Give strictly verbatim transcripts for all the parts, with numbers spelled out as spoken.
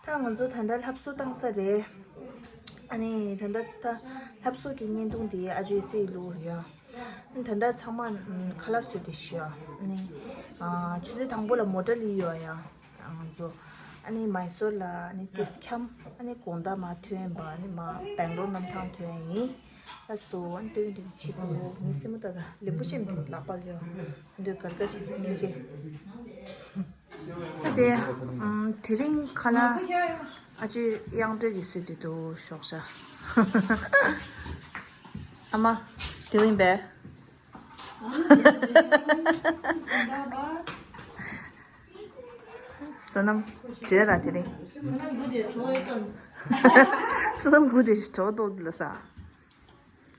ད་ང་ཚོ་ད་ལྟ་ལྷ་བཟོ་བཏང་ས་རེད། ཨ་ནི་ད་ལྟ་ད་ལྷ་བཟོ་གི་བརྙན་ཐུང་དེ་ཨ་ཇོའི་སྲས་ལུག་རེད་ཡ། ད་ལྟ་ཚང་མ་ཁ་ལག་བཟོས་ཏེ་ཤི་ཡ། ཨ་ནི་ཆུ་ཚོད་དང་པོ་ལ་མོ་ཊ་ལི་ཡོད་ཡ། ང་ཚོ་ཨ་ནི་མའི་སོར་ལ་ཨ་ནི་ཏིས་འཁྱམ། ཨ་ནི་དགོང་དག་མ་ཐོན་པ་ཨ་ནི་མ་སྦེང་ལོར་གནམ་ཐང་ཐོན་ཡིན། ལགས་སོ། ཨ་ནི་སྟོན་འདི་ཆེ་པོ་ངའི་སེམས་པ་ད་ད་ལེགས་པོ་ཅན་ལག་པར་ཡོད། འདོད་གར་ག་ཞིག་སྙིང་རྗེ། ད་དེ་ཨམ་དེ་རིང་ཁ་ལག་ཨ་ཅེ་དབྱངས་སྒྲོལ་གྱིས་བཟོས་ཏེ་འདུག་ཞོགས་ཇ། ཨ་མ་དེ་རིང་བས། བསོད་ནམས་བྲེལ་ར་དེ་རིང་། བསོད་ནམས་དགུ་དེ་གྲོགས་ཏོག་ལ་ས།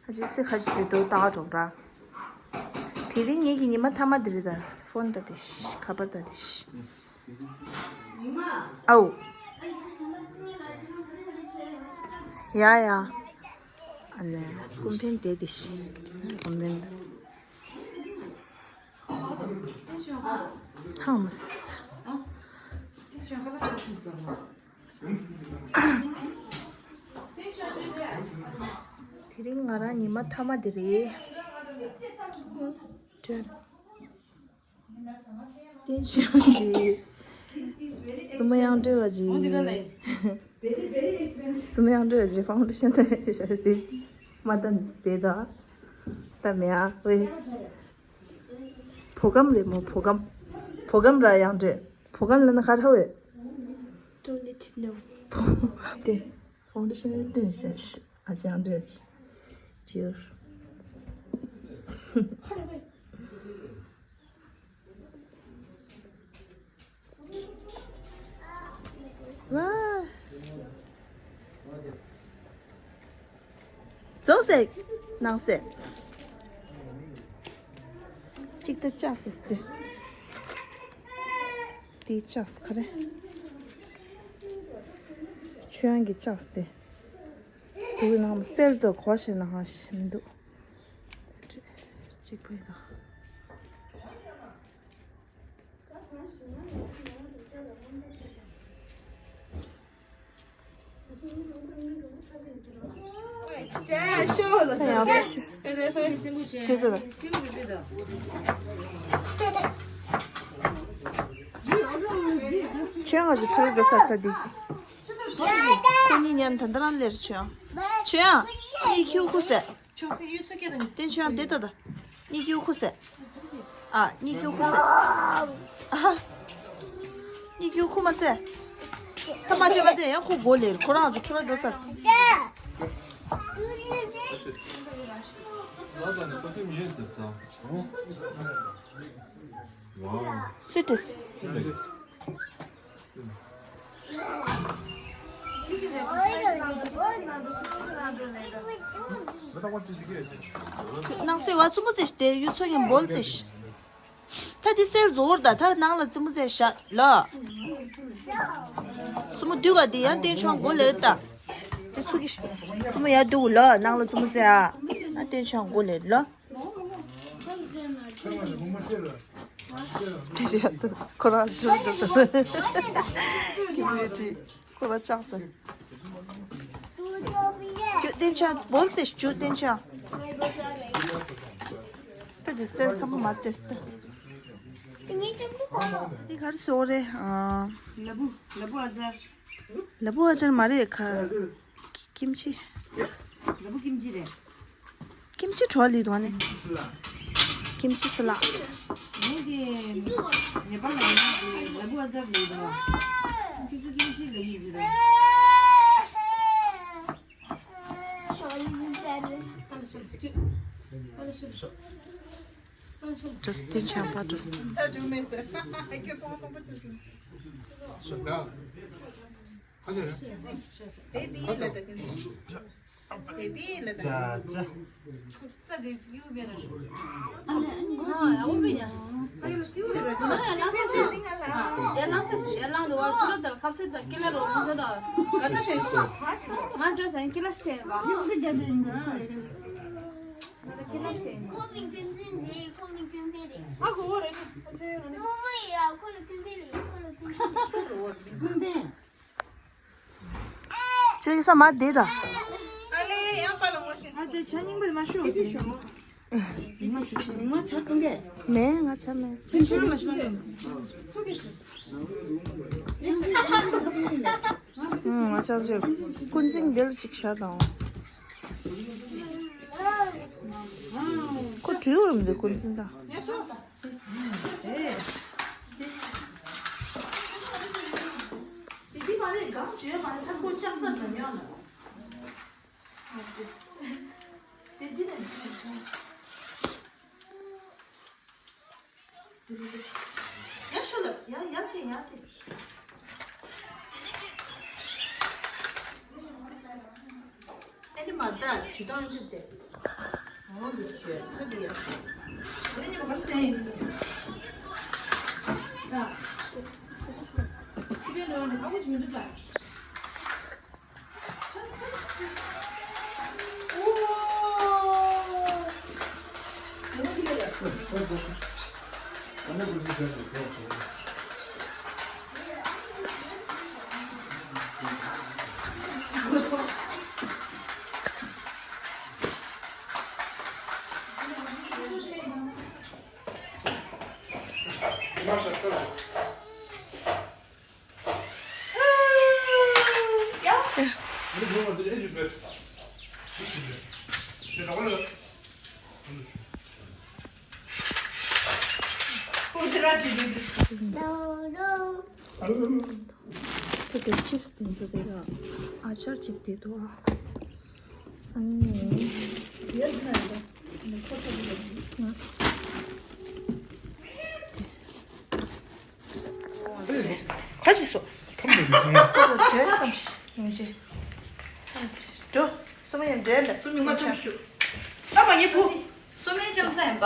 ཁ་ཅིག་སེ་ཁ་ཅིག་དེ་དོ་ཏག་གྲོགས་ར། དེ་རིང་ངེད་ཀྱི་ཉི་མ་མཐའ་མ་དེ་རེད་ད། ཕོན་ད་དེ་ཤི་ཁ་པར་ད་དེ་ཤི། ཨའུ། ཡ་ཡ། ཨ་ལེ་ཀུན་ཕན་དེ་དེ་ཤི། ཀུན་ཕན་ད། ཐང་མ་སི། དེ་རིང་ང་རང་ཉི་མ་མཐའ་མ་དེ་རེད། བསྟན་ཆོས་ཀྱི་སྲུ་མོ་དབྱངས་སྒྲོལ་བ་ཅིག་སྲུ་མོ་དབྱངས་སྒྲོལ་བ་ཅིག་ཕའུན་ཌེ་ཤན་ད་ཡ་ཅིག་བྱ་སྟེ་མ་ད་དེ་ད་ད་མེ་ཨ་ཝེ། བོ་སྒམ་རེད་མོ། བོ་སྒམ། བོ་སྒམ་ར་དབྱངས་སྒྲོལ། བོ་སྒམ་ལ་ན་ཁ་ཧྲ་ཝེ། Don't need to know. བོ་དེ་ཕའུན་ཌེ་ཤན་སྟོན་ཤ་ཤ་ཨ་ཅག་འདྲ་ཅིག་ཅིར། ཝ། རྫོགས་སེ། ནང་སེ། གཅིག་ཏུ་བཅག་སེ་སྟེ། དེའི་ལྕགས་སུ་ཁ་རེ། ཆོས་དབྱངས་ཀྱི་ལྕགས་སུ་སྟེ། འབྲུ་གུ་ནང་མ་གསེར་དུ་གོ་ཞེ་ན་ཧ་ཞེ་མི་འདུག་གཅིག་པུ་ཡིན་ན། ཁྱོད་ང་ཚོ་ཁྲོ་རུ་འགྲོ་ས་ད་འདི། ཁོ་གཉིས་ཉན་ད་ལྟ་རང་སླེབས་བྱོས། བྱོས་ཨ། གཉིད་ཁྱིའུ་ཁུ་ཟེར། ཆོག་སེ་ཡུལ་ཚོ་སྐད་དང་། བསྟན་ཆོས་ཡང་བསྡད་ད་ད། གཉིད་ཁྱིའུ་ཁུ་ཟེར། ཨ། གཉིད་ཁྱིའུ་ཁུ་ཟེར། ཨ་ཧ། གཉིད་ཁྱིའུ་ཁུ་མ་ཟེར། ཐ་མ་བྱས་མ་བསྡད་ཡང་ཁོ་མགོ་ལེར་ཁོ་རང་ཚོ་ཁྲོ་ར་འགྲོ་ས། སུས་དྲིས། ནང་སེ་བ་བཙུན་མོ་ཙེ་ཤི་དེ་ཡུལ་ཚོ་ཡང་འབོལ་ཙེ་ཤི། ད་དེ་སེལ་རྫོགས་བར་ད་ད་ནང་ལ་བཙུན་མོ་ཙེ་ཤ་ལ། སྲུ་མོ་འདུག་ག་དེ་ཡང་བསྟན་ཆོས་མགོ་ལེར་ད། དེ་ཚུ་གི་སྲུ་མོ་ཡར་འདུག་ལ་ནང་ལ་བཙུན་མོ་ཙེ་ཨ། ན་བསྟན་ཆོས་མགོ་ལེར་ལ། དེ་རེད་ཁོ་རང་ཅུ་འདུག་ཟེར། ཁྱི་མོའི་དྲི་ཁོ་རང་ཅག་ཟེར། ཁྱོད་བསྟན་ཆ་བོལ་ཙེ་ཞུ་བསྟན་ཆ། ད་དེ་སེལ་ཚང་མ་མ་ལྟོས་ཏེ། དེ་གར་སོ་རེ་ཨ། ལ་བུ་ལ་བུ་ཨ་ཛར། ལ་བུ་ཨ་ཅར་མ་རེད་ཁ། ཀི་ཀིམ་ཆི། ལ་བུ་ཀིམ་ཆི་རེད། ཀིམ་ཆི་བྲོ་ལི་དོ་ནི། ཀིམ་ཆི་སི་ལཱད། ངས་དེ་ནེ་པཱལ་ལ་ཡིན་ན་ལ་བུ་ཨ་ཛར་ལ་ཡིན་པ། ཁྱོད་ཚོ་ཀིམ་ཆི་ལ་ཡིན་པ། ཇོ་སྟོན་ཆ་པ་ཇོ་སི། དེ་ས་མ་བསྡད་ད། ཨ་ལེ་ཡང་པ་ལ་ངོ་ཤེས་སོང་། ཨ་དེ་ཆ་རྙིང་པ་མ་ཤོད་ཟེར་ཤོད། མིང་མ་ཤོད་ཆ་མིང་མ་ཆ་གཏོང་གས། མེད་ང་ཆ་མེད། ཆ་ཆ་མ་ཤོད། ང་ཆ་ཆ་ཀུན་གཟིགས་འདིར་ཅིག་བཞག་དང་། ཁོ་བྲིས་རུམ་འདི་ཀུན་གཟིགས་ད། དེ་དེ་མ་རེད་གང་བྱོས་མ་རེད་ཐབ་ཀོ་ལྕགས་སར་ལ་ཉོ་ན། དེ་དེ་ནས་དེ་དེ་དེ་ཡ་ཤོ་ལ་ཡ་ཡ་དེ་ཡ་དེ། ཨ་ནི་མ་ད་ཇུ་དང་ཇུ་དེ། ཨོ་འདི་ཇུ་ཁ་འདི་ཡ། ཨ་ནི་ཉི་མ་གར་སེ་ཡིན། ད་སུ་པེ་ལོ་ནི་ཁ་བོ་ཇི་མི་འདུག་ད། ཁྱོད་དེ་ཆིབས་དེ་ཚོ་དེ་ལ་ཨ་ཅར་ཅིག་དེ་འདུག་ཨ། ཨ་ནི། ག་ཅི་སོ། ཁྲོམ་དུ་ཡོད་སོང་ཡ། བྲོས་བསམ་ཞིག་ཡོང་ཅེ། འགྲོ། སོ་མ་ཡང་འདྲེན་ལ་སོ་མི་མ་ཆམ་ཞུ། ཨ་མ་ངའི་བུ། སོ་མའི་ལྕམ་ས་ཡིན་པ།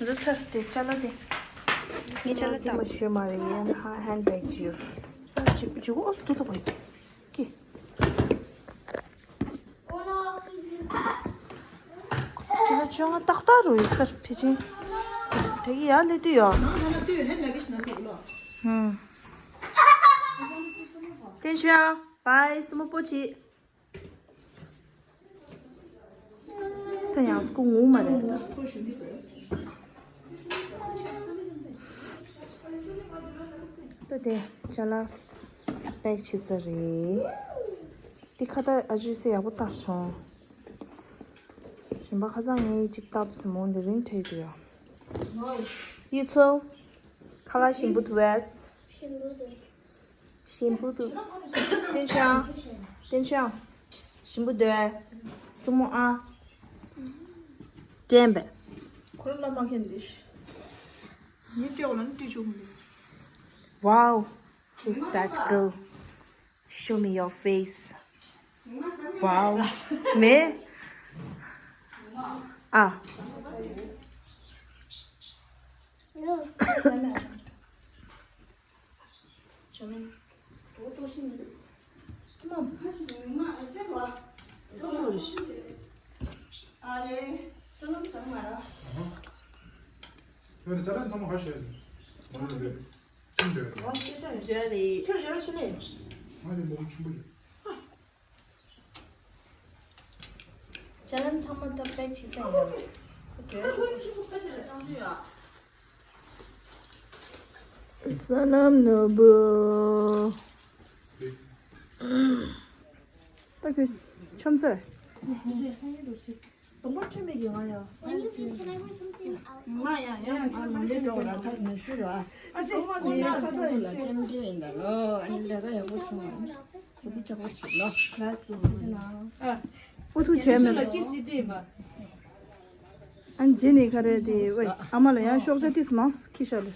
འདི་ཚར་སྟེ་ཅ་ལག་དེ། ངའི་ཅ་ལག་དེ་མ་ཞུ་མ་རེད་ཡན་ཧ་ཧན་བེག་ཅིག་ཡོད། ཅི་ཅི་གོ་ཨོ་སི་ཏུ་ཏུ་གོ་ཡི། ཀི། ཅི་ལ་ཅོ་ང་ཏག་ཏག་རུ་ཡོད་སར་ཕི་ཅིང་། དེ་གི་ཡ་ལེ་དུ་ཡོད། ཧུམ། བསྟན་ཆོས་ཨ། བའི་སུ་མོ་པོ་ཅི། ད་ཡང་སྐུ་ངུ་མ་རེད་ད། ད་དེ་ཅ་ལག་པེག་བྱེད་ས་རེད། དེ་ཁ་ད་ཨ་ཅོ་སེ་ཡག་པོ་བཏགས་སོང་། གཞན་པ་ཁ་ཚང་ངས་ཅིག་བཏགས་སོང་མོ་འདི་རིང་ཐོས་དུ་ཡ། ཡིད་ཚོ། ཁ་ལག་ཞིམ་པོ་འདུག་བས། ཞིམ་པོ་འདུག། ཞིམ་པོ་འདུག། བསྟན་ཆོས་ཨ། བསྟན་ཆོས་ཨ། ཞིམ་པོ་འདུག་ཨ། སུ་མོ་ཨ། དྲན་པས། ཁོ་རང་བླ་མ་མཁན་འདི། ངའི་སྤྲེའུ་ལ་ནི་སྤྲེའུ་ཆུང་མི་འདུག། Wow, who's that girl? Show me your face. Wow. མེ། ཨ། ཇོ་མིན། འོ་ཏོ་ཤི་མི་འདུག། ཁྱི་མ་ཁ་ཤི་མི་མ་ཨ་སེ་བ། ཚང་མ་རེད་ཤི། ཨ་ལེ། ཚང་མ་ཚང་མ་ར། ཁྱོད་ནི་ཅ་ལག་ཚང་མ་ཁ་ཤི་རེད། ང་ནི་རེད། ཁྱིམ་རེད། ང་སྐད་ཆ་ཡོད་རེད། ཁྱོད་ཞོར་ཕྱི་ནས། ང་ནི་མོ་ཆུང་པོ་རེད། ཅ་ལག་ཚང་མ་ད་པེག་བྱེད་ས་ཡིན་ན། ས་ལམ་ནོར་བུ། ད་ཁྱོད་ཆོམ་ས། གདོང་པ་ཁྲོས་མེད་ཀྱི་ང་ཡ། When you can, can I wear something else? ང་ཡ་ཡ་ང་མ་འདྲེ་འགྲོ་ར་ད་ནུ་ཤུ་ར། ཨ་ཙི་ཁོ་ང་ཁ་ད་ཡིན་ལ་ཅམ་ཅི་ཡིན་ད་ལོ། ཨ་ནི་ལས་ཀ་ཡག་པོ་བྱུང་། ཨུ་ཐུག་བྱས་མེད། ཨུ་ཐུག་བྱས་མེད། ཨ་ནི་རྗེས་ནས་ག་རེ་དེ་ཨ་མ་ལ་ཡང་ཤོག་བྱ་ཏིས་མང་ཁྱི་ཤ་ལ།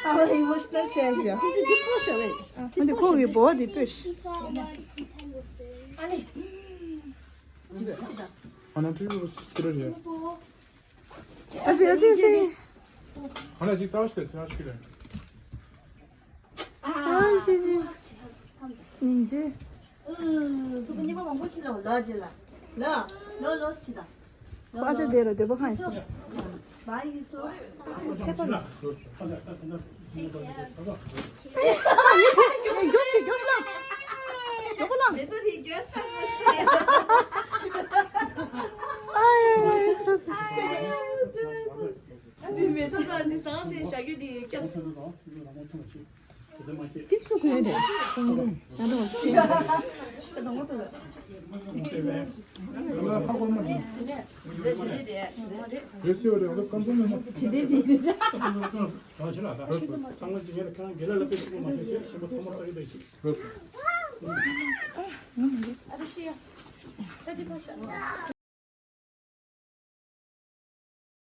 ཨ་མ་ཨི་མོ་ཤི་ནལ་བྱས་ཤག། ཨ་ནི་ཁོ་གི་བོ་དེ་པོས། ཨ་ནི། ཨ་ན་ཁྲུ་ཁྲུ་སྐྱིད་རེད། ཨ་ཙི་ཨ་ཙི་ཨ་ཙི། ཨ་ན་ཅིག་ས་ཤི་ས་ཤི་རེད། ཨ་ཅི་ཅི། ཉིན་ཅི། ཨུ། གཟུགས་པོ་ཉི་མ་མང་པོ་ཁྱེར་ལ་ལོ་ཅི་ལ། ལོ། ལོ་ལོ་ཤི་ད། ཨ་ཅག་དེ་ར་འདོད་པ་གང་ཡིན་སོ། བ་ཡི་ཚོ། ཚེ་པ་ལ། ཡོ་ཤི་ཡོ་ཤི་ལ། ཡོ་པོ་ལ། མེ་ཏོག་དེ་འགྱོད་ས་སོ་ཞིག་རེད། ཨ་ཡ་ཡ་ཡ། ཨ་ཡ་ཡ། འདི་མེ་ཏོག་དང་འདི་ཟངས་སེ་བཞག་རྒྱུ་དེ་སྐྱབས་སུ། འདི་སུ་གོན་རེད། ང་དང་ཅི།